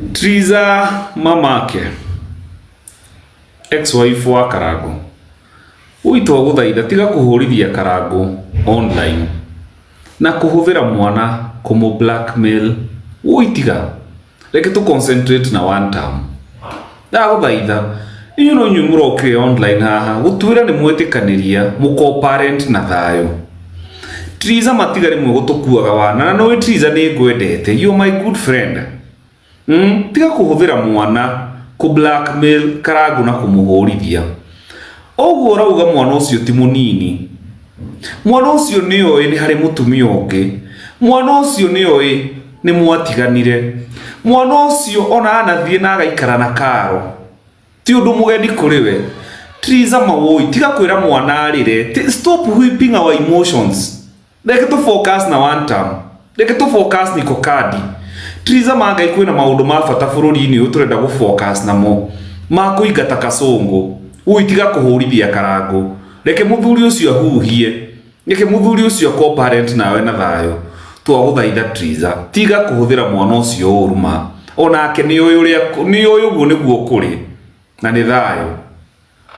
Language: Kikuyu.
Triza mamake ex wife wa Karangũ Ũi twagũthaitha tiga kũhũrithia Karangũ online na kũhũthĩra mwana kũmũ blackmail ũi tiga reke tũ concentrate na one term ndagũthaitha inyuĩ no inyuĩ mũrokire online haha gũtwĩra nĩ mwetĩkanĩria mũko parent na thayũ Triza matiga rĩmwe gũtũkuaga wana na nĩũĩ Triza nĩ ngwendete you are my good friend tiga kũhũthĩra mwana kũ blackmail Karangũ na kũmũhũrithia ũguo ũrauga mwana ũcio ti mũnini mwana ũcio nĩoĩ nĩ harĩ mũtumia ũngĩ mwana ũcio nĩoĩ nĩ mwatiganire mwana ũcio ona anathiĩ na agaikara na karo ti ũndũ mũgeni kũrĩ we Triza mawoi tiga kwĩra mwana arĩre stop whipping our emotions reke tũ focus na one term reke tũ focus niko kadi Triza mangai kwĩna maũndũ ma bata bũrũri-inĩ ũyũ tũrenda gũ focus namo ma kũingata kasũngũ ũi tiga kũhũrithia Karangũ reke mũthuri ũcio ahuhie reke mũthuri ũcio co-parent nawe na thayũ twagũthaitha Triza tiga kũhũthĩra mwana ũcio ũru ma onake nĩũĩ ũrĩa nĩũĩ ũguo nĩguo kũrĩ na nĩ thayũ.